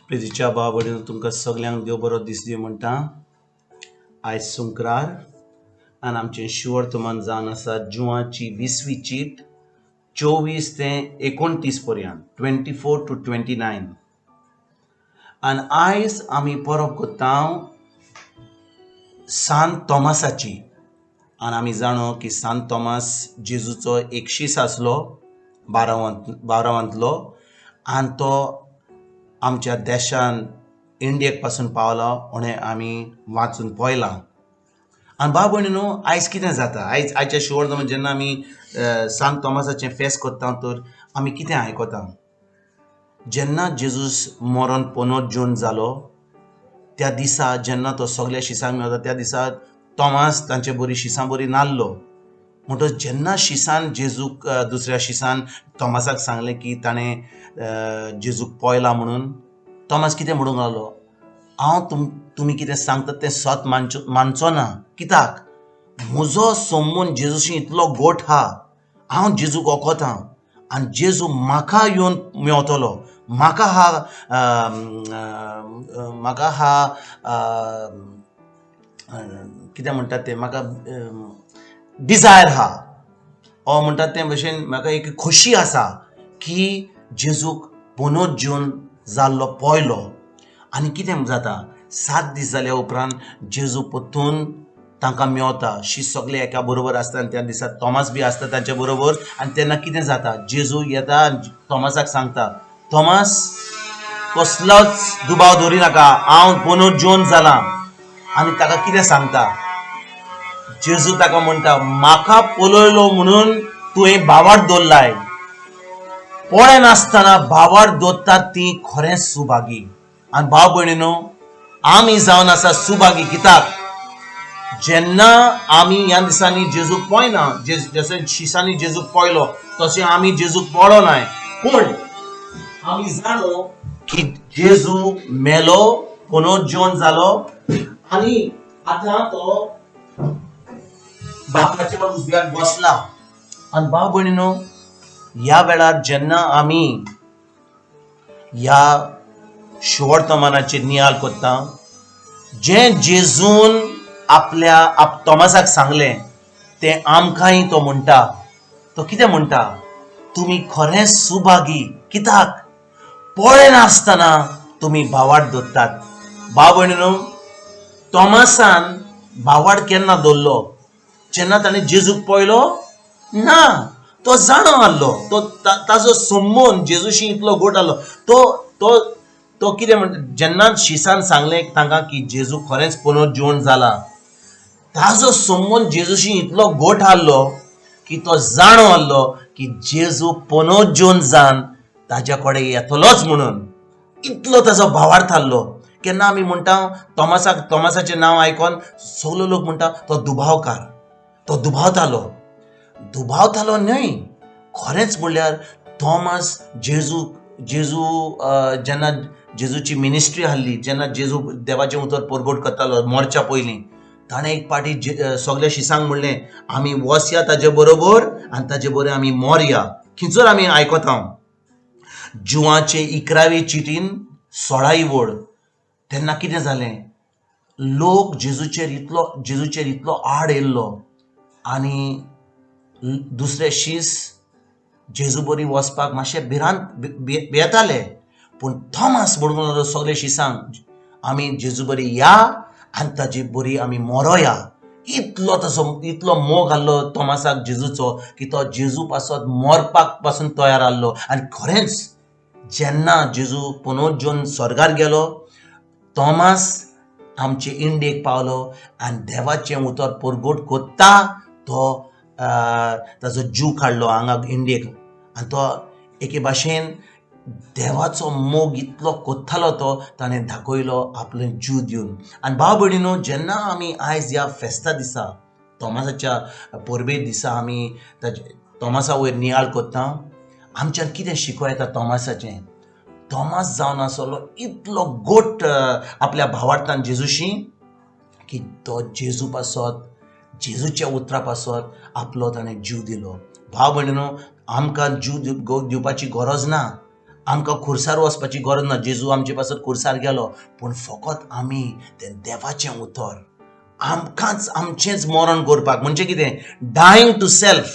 प्रितीच्या भाव भयणीनो, तुमकां सगल्यांक देव बरो दीस दी म्हणटा. आयज सुंक्रार आनी आमचें शिवर्तमान जावन आसा जुवाची 20वी चीट 24 ते 29 पर्यंत, 24 to 29. आनी आयज आमी परब करता सांत तोमासाची. आनी आमी जाणो की सांत तोमास जेजूचो एक शीस आसलो बारावांतलो, आनी तो आमच्या देशान इंडियेक पासून पावलो म्हणून आमी वाचून पळयलां. आनी भाव भयणीनो, आयज कितें जाता, आयज आयच्या शिवर्तमान जेन्ना आमी सांत तोमासाचें फेस्त करता तर आमी कितें आयकता, जेन्ना जेजूस मरोन पुनर्जीवन जालो त्या दिसा जेन्ना तो सगल्या शिसांक मेळटा त्या दिसा तोमास तांचे बरी शिसां बरी नाल्लो. म्हणटच जेन्ना शिसान जेजूक दुसऱ्या शिसान तोमासाक सांगलें की ताणें जेजूक पळयला म्हणून, तोमास कितें म्हणूंक लागलो, हांव तुमी कितें सांगतात तें सत मानचो ना, कित्याक म्हजो संबंद जेजूशी इतलो गोट आहा, हांव जेजूक वखोतां आनी जेजू म्हाका येवन मेवतलो, म्हाका हा म्हाका हा कितें म्हणटात तें, म्हाका डिजायर आहा, ओ म्हणटात ते भशेन म्हाका एक खोशी आसा की जेजूक पुनर्जीवन जाल्लो पळयलो. आनी कितें जाता, 7 दीस जाल्या उपरांत जेजू परतून तांकां मेवता, शीस सगळे एका बरोबर आसता आनी त्या दिसा तोमास बी आसता तांच्या बरोबर. आनी तेन्ना कितें जाता, जेजू येता आनी तोमासाक सांगता, तोमास कसलोच दुबाव दवरी नाका, हांव पुनर्जीवन जालां. आनी ताका कितें सांगता, जेजू ताका म्हणटा, म्हाका पळयलो म्हणून तुवें भावार्थ दवरलाय, पळयनासतना भावार्थ दवरतात ती खरेंच सुभागी. आनी भाव भयणीनो, आमी जावन आसा सुभागी, कित्याक जेन्ना आमी ह्या दिसांनी जेजूक पळयना, जशें शिसांनी जेजूक पळयलो तशें आमी जेजूक पळोनाय, पूण आमी जाणो की जेजू मेलो, पुनर्जीवन जालो आनी आतां तो बापाच्या उजव्याक बसला. आनी भाव भयणीनो, ह्या वेळार जेन्ना आमी ह्या शिवर्तमानाचेर नियाळ करता, जें जेजून आपल्या तोमासाक सांगलें तें आमकांय तो म्हणटा. तो कितें म्हणटा, तुमी खरेंच सुभागी, कित्याक पळयनासतना तुमी भावार्थ दवरतात. भाव भयणीनो, तोमासान भावार्थ केन्ना दवरलो, जेन्ना ताणें जेजूक पळयलो ना, तो जाणो आहलो, तो ताजो संबंद जेजूशी इतलो गोट आहलो, तो तो तो कितें म्हणटा, जेन्ना शिसान सांगलें तांकां की जेजू खरेंच पुनर्जीवन जाला, ताजो संबंद जेजूशी इतलो गोट आहलो की तो जाणो आहलो की जेजू पुनर्जीवन जावन ताज्या कडेन येतलोच म्हणून, इतलो ताजो भावार्थ आहलो. केन्ना आमी म्हणटा तोमासाक, तोमासाचें नांव आयकोन सगलो लोक म्हणटा तो दुबावकार, तो दुबावतालो. दुबावतालो न्हय, खरेंच म्हणल्यार तोमास जेजू जेजू जेन्ना जेजूची मिनिस्ट्री आहली, जेन्ना जेजू देवाचें उतर परगट करतालो मरच्या पयलीं, ताणें एक पाटी सगल्या शिसांक म्हणलें, आमी वसया ताजे बरोबर आनी ताजे बरोबर आमी मोरया. खंयसर आमी आयकता, जुवाचे 11वे चिटीन 16 वड. तेन्ना कितें जालें, लोक जेजूचेर इतलो आड येयल्लो आनी दुसरे शीस जेजू बरी वचपाक मातशे भिरांत भियेताले, पूण थॉमस म्हणून लागलो सगळे शिसांक, आमी जेजू बरी या आनी ताजी बरी आमी मोरोया. इतलो तसो इतलो मोग आहलो तोमासाक जेजूचो की तो जेजू पासत मरपाक पासून तयार आहलो. आनी खरेंच जेन्ना जेजू पुनर्जीवन स्वर्गार गेलो, तोमास आमचे इंडियेक पावलो आनी देवाचें उतर परगट करता तो ताजो जीव काडलो हांगा इंडियेक. आनी तो एके भाशेन देवाचो मोग इतलो कोत्तालो तो ताणें दाखयलो आपलें जीव दिवन. आनी भाव भयणीनो, जेन्ना आमी आयज ह्या फेस्ता दिसा तोमासाच्या परबे दिसा आमी ताजे तोमासा वयर नियाळ करता, आमच्यान कितें शिकों येता तोमासाचें. तोमास जावन आसलो इतलो गोट आपल्या भावार्थान जेजूशी की तो जेजू पासत, जेजूच्या उतरा पासत आपलो ताणें जीव दिलो. भाव भयणीनो, आमकां जीव दिवपाची गरज ना, आमकां खुर्सार वचपाची गरज ना. जेजू आमचे पासत खुर्सार गेलो, पूण फकत आमी तें देवाचें उतर आमकांच आमचेंच मरण करपाक, म्हणजे कितें, डायंग टू सेल्फ,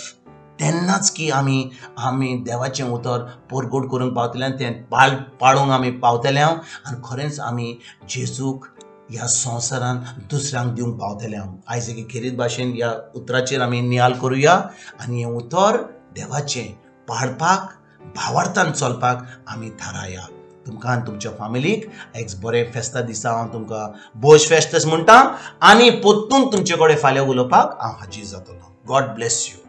तेन्नाच की आमी आमी देवाचें उतर परगट करूंक पावतले आनी तें पाळूंक आमी पावतले आनी खरेंच आमी जेजूक ह्या संवसारान दुसऱ्यांक दिवंक पावतले. हांव आयज एके खेरीत भाशेन ह्या उतराचेर आमी नियाल करुया आनी हें उतर देवाचें पाळपाक, भावार्थान चलपाक आमी थाराया. तुमकां आनी तुमच्या फामिलीक एक बरें फेस्ता दिसा हांव तुमकां बोज फेस्तस म्हणटा आनी पोत्तून तुमचे कडेन फाल्यां उलोवपाक हांव हाजीर जातलो. God bless you.